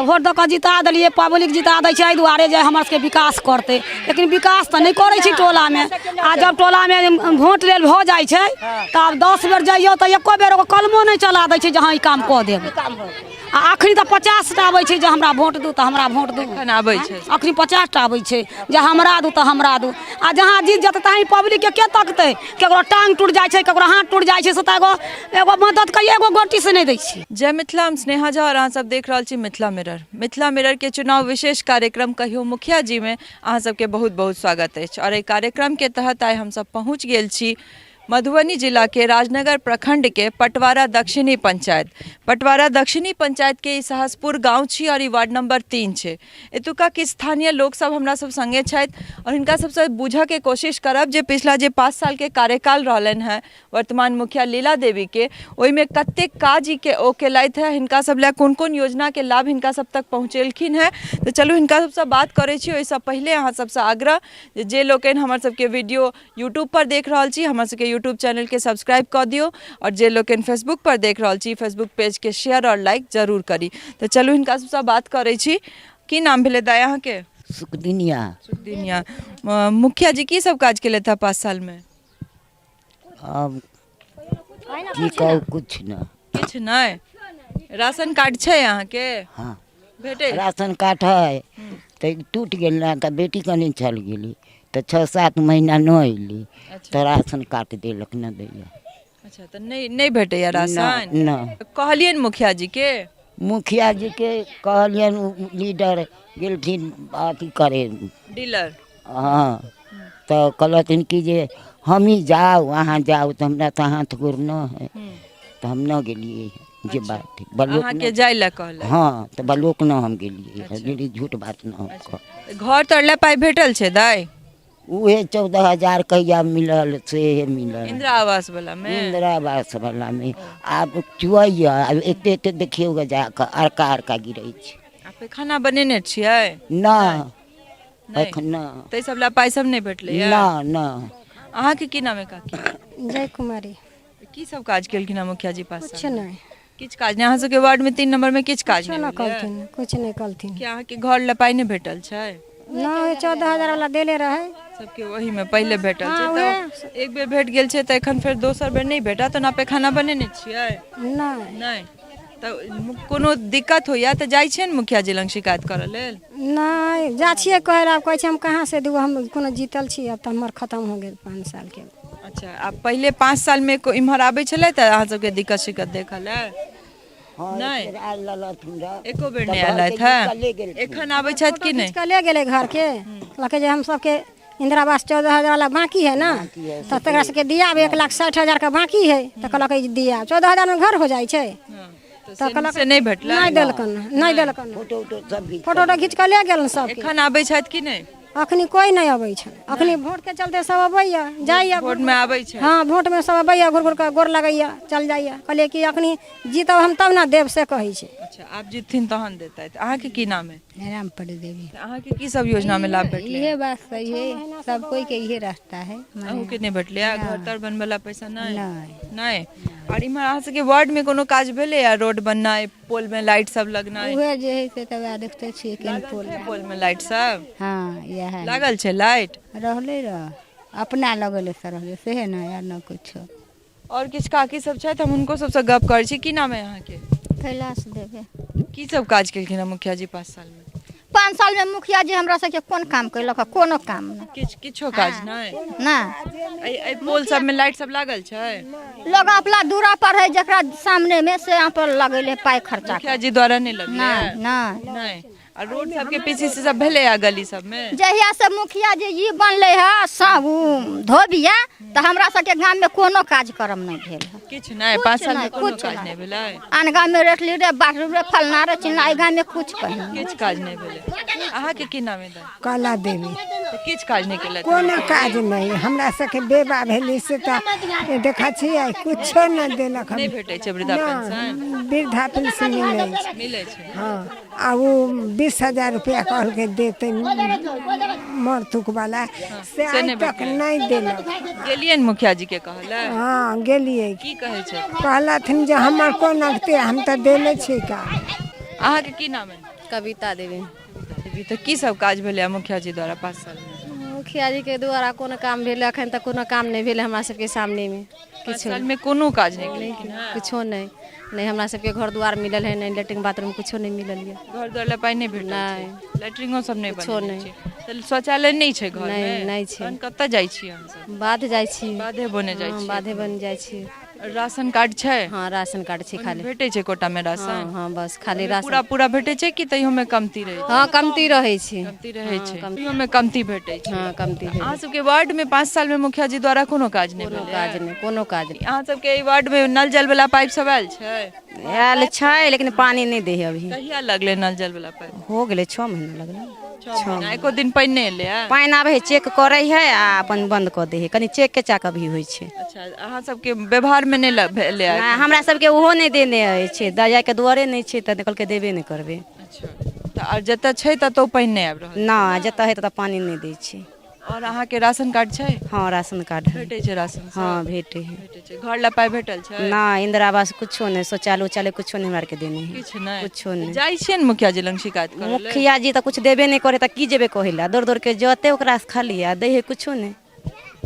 तऽ वोट दऽ कऽ जिता देलियै। पब्लिक जिता दै छै एहि दुआरे जे हमर सबके विकास करतै, लेकिन विकास तऽ नहि करै छै टोलामे। आ जब टोलामे वोट लेल भऽ जाइ छै तऽ आब 10 बेर जइयौ तऽ एको बेर एगो कलमो नहि चला दै छै जे हँ ई काम कऽ देब। आ अखनी तऽ 50 टा आबै छै जे हमरा वोट दू तऽ हमरा वोट दू। एखन आबै छै? अखनी 50 टा आबै छै जे हमरा दू तऽ हमरा दू। आ जहाँ जीत जेतै तहाँ पब्लिकके के तकतै? ककरो टांग टूटि जाइ छै, ककरो हाथ टूटि जाइ छै, से तऽ एगो एगो मदद कहियो एगो गोटी से नहि दै छै। जय मिथिला, हम स्नेहा झा और अहाँ सब देख रहल छी मिथिला मिरर। मिथिला मिरर के चुनाव विशेष कार्यक्रम कहियो मुखिया जी में अहाँ सबके बहुत बहुत स्वागत अछि। और एहि कार्यक्रम के तहत आइ हम सब पहुँच गेल छी मधुबनी जिला के राजनगर प्रखंड के पटवारा दक्षिणी पंचायत। पटवारा दक्षिणी पंचायत के ई सहसपुर गांव छी और ई वार्ड नंबर 3 छै। एतुका के स्थानीय लोक सब हमरा सब संगे छथि और हिनका सबसँ बुझऽ के कोशिश करब जे पिछला जे 5 साल के कार्यकाल रहलनि हेँ वर्तमान मुखिया लीला देवी के, ओहिमे कतेक काज ई के ओ केलथि हेँ, हिनका सब लए कोन कोन योजना के लाभ हिनका सब तक पहुँचेलखिन हेँ। तऽ चलू हिनका सबसँ बात करै छी। ओहिसँ पहिले अहाँ सबसँ आग्रह जे जे लोकनि हमर सबके वीडियो यूट्यूब पर देख रहल छी, हमर सबके यूट्यूब चैनलके सब्सक्राइब कऽ दियौ आओर जे लोकनि फेसबुक पर देख रहल छी, फेसबुक पेजके शेयर आओर लाइक जरूर करी। तऽ चलू हिनका सबसँ बात करै छी। की नाम भेलै दाइ अहाँके? सुखदिनिया। सुखदिनिया। मुखिया जी की सब काज केलथि हँ 5 सालमे? आब की कहू, किछु नहि। किछु नहि? राशन कार्ड छै अहाँके? हँ। भेटै? राशन कार्ड है तऽ टूटि गेल ने, तऽ बेटी कनि चल गेली तऽ 6-7 महीना नहि अयली तऽ राशन कार्ड देलक, नहि दैया। अच्छा, तऽ नहि नहि भेटैया राशन? नहि। कहलियनि मुखिया जी के? मुखिया जी के कहलियनि, ओ लीडर गेलखिन अथी करे डीलर। हँ, तऽ कहलथिन कि जे हमही जाउ, अहाँ जाउ, तऽ हमरा तऽ हाथ गोर नहि है, तऽ हम नहि गेलियै। जे बात है बलोक अहाँके जाय लए कहलक? हँ, तऽ बलोक न हम गेलियै। अच्छा, झूठ बात न हम कहब। घर तर लए पाइ भेटल छै दाइ? उहे 14,000 कहिया मिलल से मिलल। इंदिरा आवास वाला मे? इंदिरा आवास वाला मे आब चुअइया, आब एते एते देखियौ गे जाकऽ अड़का अड़का गिरै छै। आ पैखाना बनेने छियै? न, एखन न। ताहि सब लए पाइ सब नहि भेटलैया? न न। अहाँके की नाम है काकी? जय कुमारी। की सब काज केलखिन हँ मुखिया जी पास? कुछ नहि। किछु काज नहि? अहाँ सबके वार्ड में 3 नंबर में किछु काज नहि कहलखिन? कुछ नहि कहलथिन। कि अहाँके घर लए पाइ नहि भेटल छै? नहि, 14,000 वाला देले रहे। सबके ओही में पहिले भेटल छै, तऽ एक बेर भेट गेल छै तऽ एखन फेर दोसर बेर नहि भेटत। ओना पैखाना बनेने छियै? नहि। नहि? तऽ कोनो दिक्कत होइया तऽ जाइ छियै ने मुखिया जी लग शिकायत करऽ लेल? नहि जा छियै कहै लए। आब कहै छै हम कहाँ से दू, हम कोनो जीतल छी? आब तऽ हमर खतम हो गेल 5 सालके। अच्छा, आब पहिले 5 सालमे इम्हर आबै छलै तऽ अहाँ सबके दिक्कत सिक्कत देखल है? नहि, एको बेर नहि एलथि है। एखन आबै छथि कि नहि? खींच ले गेलै घरके, कहलकै जे हम सबके इंदिरा आवास 14,000 वाला बाकी है ना, तऽ तकरा सबके दिया 1,60,000 के बाकी है, तऽ कहलकै जे दिया 14,000 में घर हो जाइ छै। तऽ कहलक से नहि भेटलै? नहि देलकन, नहि देलकन। फोटो उटो सब घीच फोटो उटो घीच कऽ ले गेल सबके। एखन आबै छथि कि नहि? अखनी कोई नहि अबै छै। अखनी वोट के चलते सब अबैया जाइया। वोट में आबै छै? हँ, वोट में सब अबैया, घुर घुर कऽ गोर लगैया, चल जाइया। कहलियै कि अखनी जीतब हम तब ने देब, से कहै छै। अच्छा, आब जीतथिन तहन देतथि। अहाँके की नाम है? रामपरी देवी। तऽ अहाँके की सब योजना में लाभ भेटलै? इहे बात सही है, सब कोई के इहे रास्ता है। अहूँके नहि भेटलै घर तर बनबै ला पैसा? नहि। नहि। नहि। आओर इम्हर अहाँ सबके वार्ड में कोनो काज भेलै या रोड बननाइ, पोल में लाइट सब लगनाइ? उहे जे है से तऽ वएह देखते छियै केहन पोल। पोल में लाइट सब? हाँ, इएह है। लागल छै लाइट? रहलै रह, अपना लगेले से रहलै सेहे ने, आर न कुछो। आओर किछु काकी सब छथि, हम हुनको सबसँ गप करै छी। की नाम है अहाँके? कैलाश देवे। की सब काज केलखिन हँ मुखिया जी 5 साल में? 5 साल में मुखिया जी हमरा सबके कोन काम केलक हँ? कोनो काम नहि। किछु किछो काज नहि? नहि। एहि पोल सब में लाइट सब लागल छै? लोग अपना दूरा पर है, जकरा सामने में से यहाँ पर लगेले पाइ खर्चा। मुखिया जी द्वारा नहि लगलै? नहि नहि। नहि। आ रोड सबके पीसीसी सब भेलै आ गली सबमे? जहिया से मुखिया जी ई बनलै है सब उ धोबिया, तऽ हमरा सबके गाम में कोनो कार्यक्रम नहि भेल है। किछु नहि? 5 साल में नहि, कोनो किछु काज नहि। नहि भेलै? आन गाम में रेटली रे, बाथरूम रे, फलना रे चिलना, एहि गाम में कुछ कहीं नहि। किछु काज नहि भेलै। अहाँके की नाम है दाइ? कला देवी। तऽ किछु काज नहि केलथि? कोनो काज नहि। हमरा सबके बेबा भेली से तऽ देखै छियै, कुछो नहि देलक। नहि भेटै छै वृद्धा पेंशन? वृद्धा पेंशन मिलै छै। मिलै छै? हँ, आ ओ 20,000 रुपया कहलकै देतै मरतुक वाला, से से आइ नहि तक भेटलै? नहि देलक। गेलियै ने मुखिया जी के कहलै? हँ, गेलियै। की कहै छै? कहलथिन जे हमर कोन अगते, हम तऽ देने छी का। अहाँके की नाम है? कविता देवी। देवी, तऽ की सब काज भेलै मुखिया जी द्वारा 5 सालमे? मुखिया जी के द्वारा कोनो काम भेलै? अखन तक कोनो काम नहि भेलै हमरा सबके सामनेमे। 5 सालमे कोनो काज नहि केलखिन हँ? किछो नहि, नहि हमरा सबके घर दुआर मिलल है, नहि लेट्रिन बाथरूम, कुछो नहि मिलल यऽ। घर दुआर लए पाइ नहि भेटल? नहि। छै लेट्रिनो सब नहि कुछो बनेने नहि। छै? तऽ शौचालय नहि छै घरमे? नहि, नहि छै। तहन कतऽ जाइ छी अहाँ सब? बाध जाइ छी। बाधे बने जाइ हँ, छी? बाधे बन जाइ छी। राशन कार्ड छै? हँ, राशन कार्ड छै। खाली भेटै छै कोटामे राशन? हँ हँ, बस खाली ओहिमे राशन। पूरा पूरा भेटै छै कि तैयोमे कमती रहै छै? हँ, कमती रहै छै। कमती रहै हँ, छै। कमती। तैयोमे कमती भेटै छै? हँ, कमती भेटै। अहाँ सबके वार्डमे 5 सालमे मुखिया जी द्वारा कोनो काज नहि कोनो भेलै? काज नहि, कोनो काज नहि। अहाँ सबके एहि वार्डमे नल जल वाला पाइप सब आयल छै? आयल छै, लेकिन पानि नहि दै है अभी। कहिया लगलै नल जल वाला पाइप? हो गेलै 6 महीना लगलै। 6 महीना, एको दिन पानि नहि एलै? हँ? पानि आबै है, चेक करै है आ अपन बंद कऽ दै है। कनि चेक के चाक अभी होइ छै। अच्छा, अहाँ सबके व्यवहारमे नहि भेलै? नहि, हमरा सबके ओहो नहि देने अछि। जायके दुआरे नहि छै तऽ कहलकै देबे नहि करबै। अच्छा, तऽ आर जतऽ छै ततऽ पानि नहि आबि रहल? नहि, जतऽ है ततऽ पानि नहि दै छै। आओर अहाँके राशन कार्ड छै? हँ, राशन कार्ड है। भेटै छै राशन सब? हँ, भेटै है। भेटै छै। घर लए पाइ भेटल छै? नहि, इंदिरा आवास कुछो नहि, शौचालय उचालय कुछो नहि हमरा आरके देने है। किछु नहि? कुछो नहि। जाइ छियै ने मुखिया जी लग शिकायत करै लए? मुखिया जी तऽ कुछ देबे नहि करे, तऽ की जेबै कहै लए? दौड़ दौड़ के जते ओकरा से खाली आ दै है कुछो नहि।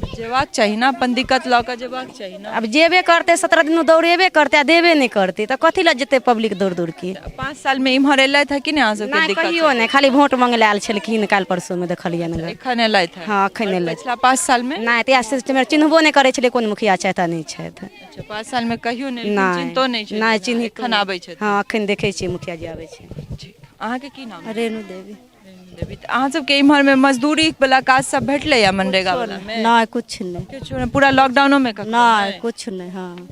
जेबाक चाही ने, अपन दिक्कत लऽ कऽ जेबाक चाही ने। आब जेबे करतै, 17 दिन दौड़ेबे करतै आ देबे नहि करतै, तऽ कथी लए जेतै पब्लिक दौड़ दौड़ के? 5 सालमे इम्हर एलथि है कि नहि अहाँ सबके नहि। दिक्कत? कहियो नहि, खाली वोट मांगे लए आयल छलखिन काल्हि परसूमे, देखलियनि गऽ। एखन एलथि है? हँ, एखन एलथि। पिछला 5 सालमे नहि, तऽ इएह चिन्हबो नहि करै छलै कोन मुखिया छथि आ नहि छथि। अच्छा, 5 सालमे कहियो नहि एलखिन? नहि। चिन्हतो नहि छै? नहि चिन्हितो। एखन आबै छथि? हँ, एखन देखै छियै मुखिया जी आबै छै। ठीक, अहाँके की नाम? रेणु देवी। देवी। तऽ अहाँ सबके इम्हरमे मजदूरी वाला काज सब भेटलै या मनरेगा वाला मे? नहि, कुछ नहि। किछु नहि? पूरा लॉकडाउनो मे कखनो? नहि, कुछ नहि, हँ।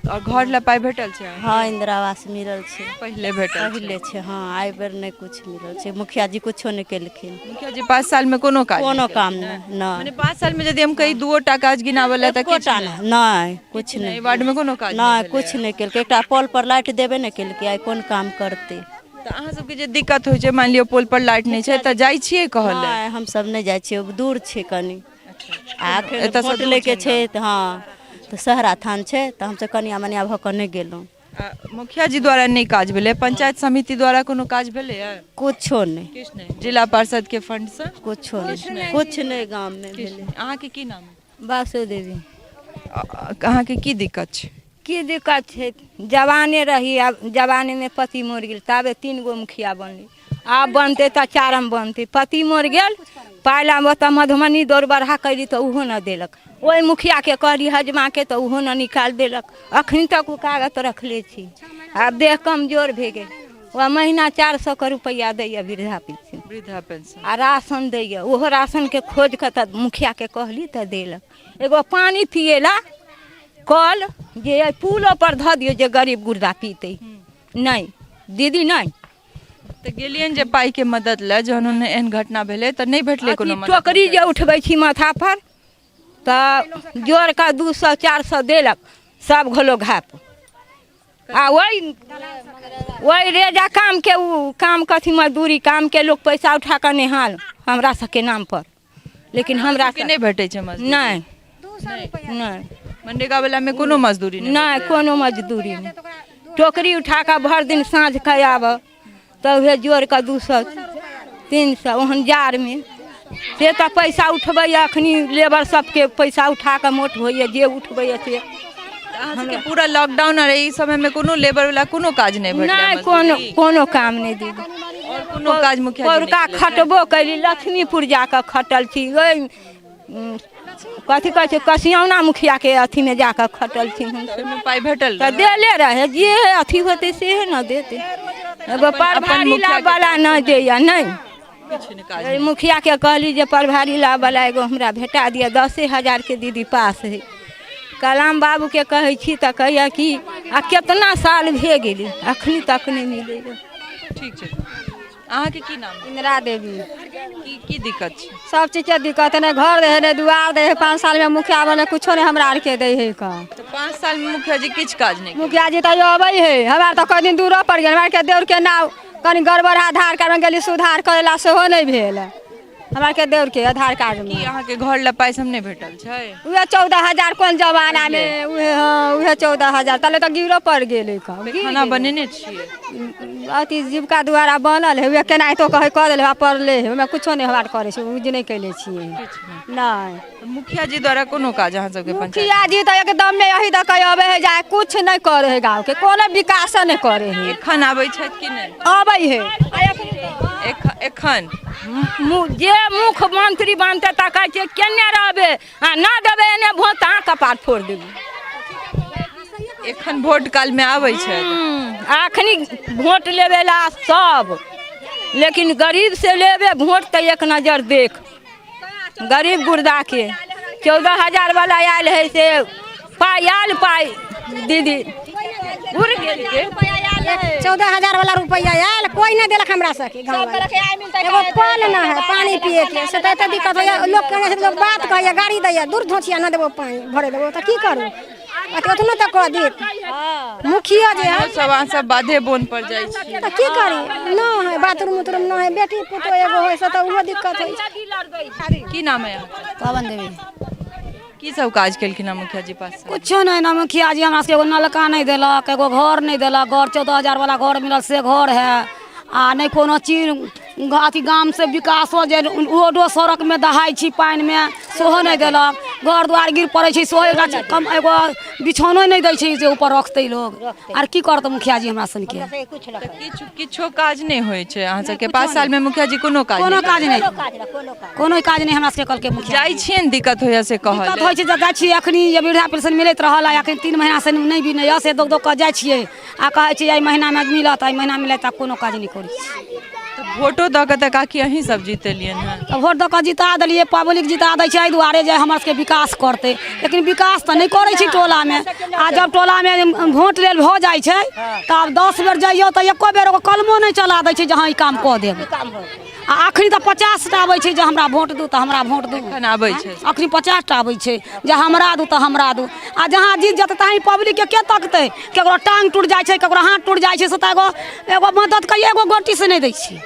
आओर घर लए पाइ भेटल छै अहाँके? हँ, इंदिरा आवास मिलल छै। पहिले भेटल छै? पहिले छै, हँ। एहि बेर नहि कुछ मिलल छै। मुखिया जी कुछो नहि केलखिन। मुखिया जी 5 साल मे कोनो काज कोनो नहि काम केलखिन? नहि, नहि। मने 5 साल मे यदि हम कही दूओ टा काज गिनाबऽ लए तऽ किछु एकोटा नहि? नहि, नहि, कुछ नहि? नहि। एहि वार्ड मे कोनो काज नहि, भेलैए? कुछ नहि केलकै। एकटा पोल पर लाइट देबे नहि केलकै, आइ कोन काम करतै? तऽ अहाँ सबके जे दिक्कत होइ छै, मानि लिअ पोल पर लाइट नहि छै, तऽ जाइ छियै कहऽ लए? नहि, हमसब नहि जाइ छियै, दूर छै कनि। आ एखन एतऽसँ वोट दूर लैके छै छै तऽ, हँ, तऽ सहरा थान छै, तऽ हमसब कनिया मनिया भऽ कऽ नहि गेलहुँ। आ मुखिया जी द्वारा नहि काज भेलै, पंचायत समिति द्वारा कोनो काज भेलैए? कुछो नहि। किछु नहि? जिला पार्षद के फंड से? कुछो नहि, कुछ नहि गाममे भेलै। अहाँके की नाम? बासो देवी। अहाँके की दिक्कत छै? की दिक्कत छै, जवाने रही, आब जवानेमे पति मरि गेल, ताबे 3 गो मुखिया बनलै, आब बनतै तऽ चारम बनतै। पति मरि गेल, पाइला ओतऽ मधुबनी दौड़ बढ़ा कैली तऽ ओहो नहि देलक। ओहि मुखियाके कहली हजमाके, तऽ ओहो नहि निकालि देलक। अखन तक ओ कागज रखले छी। आब देह कमजोर भए गेल। ओ महीना 400 के रुपैआ दैए वृद्धा पेंशन। वृद्धा पेंशन। आ राशन दैए, ओहो राशनके खोजि कऽ तऽ मुखियाके कहली तऽ देलक। एगो पानि पिएला कल जे अइ पुलो पर धऽ दियौ जे गरीब गुर्दा पीतै नहि दीदी, नहि। तऽ गेलियनि जे पाइके मदद लए, जहन ओहन एहन घटना भेलै तऽ नहि भेटलै कोनो अथी मदद? टोकरी जे उठबै छी माथा पर तऽ जोड़ कऽ 200 400 देलक, सब घोलो घाप। आ ओहि ओहि रेजा कामके ओ काम कथी मजदूरी कामके लोक पैसा उठा कऽ नेहाल हमरा सबके नाम पर, लेकिन हमरा सबके नहि भेटै छै मजदूरी? नहि नहि। मनरेगा वाला मे कोनो मजदूरी नहि? नहि, कोनो मजदूरी नहि। टोकरी उठा कऽ भरि दिन साँझ कऽ आबऽ तऽ उएह जोड़ कऽ 200 300। ओहन जाड़मे से तऽ पैसा उठबैए। अखनी लेबर सबके पैसा उठा कऽ मोट होइए जे उठबैए से। अहाँ सबके पूरा लॉकडाउन आओर एहि समय मे कोनो लेबर वाला कोनो काज नहि भेटलै? नहि, कोनो कोनो काम नहि दीदी। आओर कोनो काज मुखिया जी नहि पौरका केलथि? खटबो कैली, लक्ष्मीपुर जाकऽ खटल छी। ओहि कथी कहै छै, कसियौना मुखियाके अथीमे जाकऽ खटल छी हमसब। ओहिमे पाइ भेटल? तऽ देले रहे, जे अथी होतै सेहे ने देतै। एगो परभारी मुखियाके लाबवला नहि दैया, नहि। किछु नहि काज? एहि मुखियाके कहली जे परभारी लाबवला एगो हमरा भेटा दिअ, 10,000के दीदी पास है। कलाम बाबूके कहै छी तऽ कहैया कि आ केतना साल भए गेलै, अखनी तक नहि मिलैया। ठीक छै। अहाँके की नाम? इंदिरा देवी। की की दिक्कत छै? सब चीजके दिक्कत, नहि घर दै है, नहि दुआर दै है। 5 सालमे मुखिया बने, कुछो नहि हमरा आरके दै है कऽ। तऽ 5 सालमे मुखिया जी किछु काज नहि केलक? मुखिया जी तैयो अबै है, हमरा तऽ कई दिन दूरो पड़ गेल। हमरा आरके देउरके नाव कनि गड़बड़ है, आधार कार्डमे गेली सुधार करै ला, सेहो नहि भेल हमरा आरके देउरके आधार कार्डमे। की अहाँके घर लए पाइ सब नहि भेटल छै? उएह 14,000 कोन जमानामे उएह, हँ, उएह 14,000 तले तऽ गिरो पड़ गेलै कऽ। खाना बनेने छियै? अथी जीविका द्वारा बनल है, उएह केनाहितो कहै कऽ देल, पड़ले है, ओहिमे कुछो नहि हमरा करै छै, यूज नहि कयले छियै। नहि, मुखिया जी द्वारा कोनो काज अहाँ सबके पंचायत? मुखिया जी तऽ एकदम एही दऽ कऽ अबै है जाय, कुछ नहि करै है, गाँवके कोनो विकास नहि करै है। एखन आबै छथि कि नहि? अबै है। एखन जे मुख्यमंत्री बनतै तऽ कहै छियै केने रहबै, आ नहि देबै एने वोट तऽ अहाँ कपार फोड़ि देबै। एखन वोट काल मे आबै छै? अखनी वोट लेबे ला सब, लेकिन गरीब से लेबे वोट तऽ एक नजर देख गरीब गुर्दा के 14,000 वाला आयल है से पाइ आयल, पाइ दीदी उड़ गेल के। 14,000 वाला रुपैआ आयल, कोई नहि देलक हमरा सबके। गाँव एगो कल नहि है पानी पिए के, से तऽ एते दिक्कत होइया। लोक कहै छै, लोक बात कहैया, गाड़ी दैया, दूर धोचिया नहि देबो, पानि भरे देबो, तऽ की करू? अथी ओतनो तऽ कऽ देत मुखिया जे है। सब अहाँ सब बाधे बोन पर जाइ छी? तऽ की करी? नहि है बाथरूम उथरूम, नहि है। बेटी पुतोह एगो होइ से तऽ ओहो दिक्कत होइ छै। की नाम है अहाँके? पवन देवी। की सब काज केलखिन हँ मुखिया जी पास? कुछो नहि ने मुखिया जी हमरा सबके एगो नलका नहि देलक, एगो घर नहि देलक। घर 14,000 वाला घर मिलल से घर है, आ नहि कोनो चीज अथी। गामसँ विकासो जे रोडो सड़कमे दहाइ छी पानिमे, सेहो नहि देलक। घर दुआरि गिर पड़ै छै, सेहो एकटा कम एगो बिछौनो नहि दै छै जे ऊपर रखतै लोग। आर की करतै मुखिया जी हमरा सनके? किछु किछो काज नहि होइ छै अहाँ सबके? 5 सालमे मुखिया जी कोनो काज? कोनो काज नहि, कोनो काज नहि हमरा सबके कहलकै मुखिया। जाइ छियनि, दिक्कत होइया से कहल? दिक्कत होइ छै तऽ जाइ छियै। अखनी जे वृद्धा पेंशन मिलैत रहल आ अखन 3 महीनासँ नहि मिलैए, से दौग दौग कऽ जाइ छियै आ कहै छियै एहि महीनामे मिलत, एहि महीना मिलत, आ कोनो काज नहि करै छै। तऽ वोटो दऽ कऽ तऽ काकी अहीं सब जीतेलियनि हँ? तऽ वोट दऽ कऽ जिता देलियै। पब्लिक जिता दै छै एहि दुआरे जे हमर सबके विकास करतै, लेकिन विकास तऽ नहि करै छै टोलामे। आ जब टोलामे वोट लेल भऽ जाइ छै तऽ आब 10 बेर जइयौ तऽ एको बेर एगो कलमो नहि चला दै छै जे हँ ई काम कऽ देब। आ अखनी तऽ 50टा आबै छै जे हमरा वोट दू तऽ हमरा वोट दू। एखन आबै छै? अखनी 50टा आबै छै जे हमरा दू तऽ हमरा दू। आ जहाँ जीत जेतै तहाँ पब्लिकके के तकतै? ककरो टांग टूटि जाइ छै, ककरो हाथ टूटि जाइ छै, से तऽ एगो एगो मदद कहियो एगो गोटी से नहि दै छै।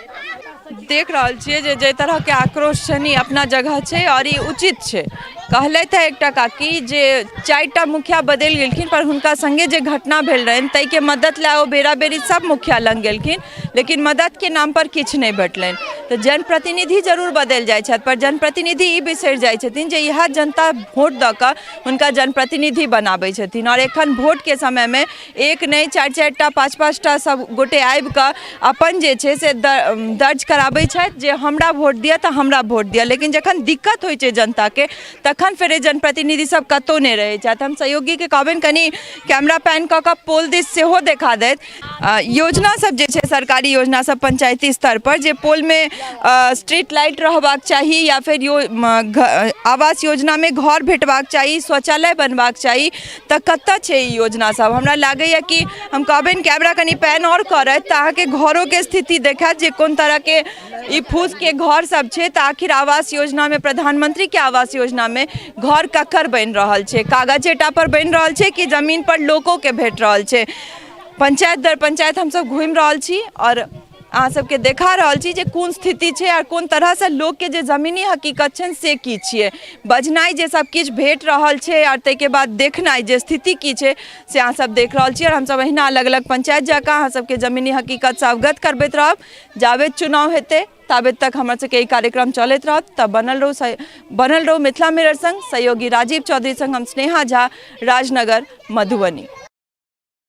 देख रहल छियै जे जाहि तरहके आक्रोश छनि ई अपना जगह छै आओर ई उचित छै। कहलथि हँ एकटा काकी जे 4टा मुखिया बदलि गेलखिन, पर हुनका सङ्गे जे घटना भेल रहनि ताहिके मदद लए ओ बेरा बेरी सब मुखिया लग गेलखिन, लेकिन मददके नाम पर किछु नहि भेटलनि। तऽ जनप्रतिनिधि जरूर बदलि जाइ छथि, पर जनप्रतिनिधि ई बिसरि जाइ छथिन जे इएह जनता वोट दऽ कऽ हुनका जनप्रतिनिधि बनाबै छथिन। आओर एखन वोटके समयमे एक नहि, 4 4टा 5 5टा सब गोटे आबिकऽ अपन जे छै से दर्ज कराबै छथि जे हमरा वोट दिअ तऽ हमरा वोट दिअ, लेकिन जखन दिक्कत होइ छै जनताके तखन फेर जनप्रतिनिधि सब कतहु नहि रहै छथि। हम सहयोगीके कहबनि कनि कैमरा पैन कऽ कऽ पोल दिस सेहो देखा दैत। योजना सब जे छै, सरकारी योजना सब पंचायती स्तर पर जे पोलमे स्ट्रीट लाइट रहबाक चाही या फेर यो आवास योजनामे घर भेटबाक चाही, शौचालय बनबाक चाही, तऽ कतऽ छै ई योजना सब? हमरा लागैए कि हम कहबनि कैमरा कनि पैन आओर करथि तऽ अहाँके घरोके स्थिति देखायत जे कोन तरहके ई फूसके घर सब छै। तऽ आखिर आवास योजनामे, प्रधानमंत्रीके आवास योजनामे घर ककर बनि रहल छै? कागजेटा पर बनि रहल छै कि जमीन पर लोकोके भेट रहल छै? पंचायत दर पंचायत हमसब घुमि रहल छी आओर अहाँ सबके देखा रहल छी जे कोन स्थिति छै आओर कोन तरहसँ लोकके जे जमीनी हकीकत छनि से की छियै। बजनाइ जे सब किछु भेट रहल छै आओर ताहिके बाद देखनाइ जे स्थिति की छै से अहाँ सब देख रहल छी। आओर हमसब अहिना अलग अलग पंचायत जाकऽ अहाँ सबके जमीनी हकीकतसँ अवगत करबैत रहब। जाबे चुनाव हेतै ताबे तक हमर सबके ई कार्यक्रम चलैत रहत। तऽ बनल रहू मिथिला मिरर संग। सहयोगी राजीव चौधरी संग हम स्नेहा झा, राजनगर, मधुबनी।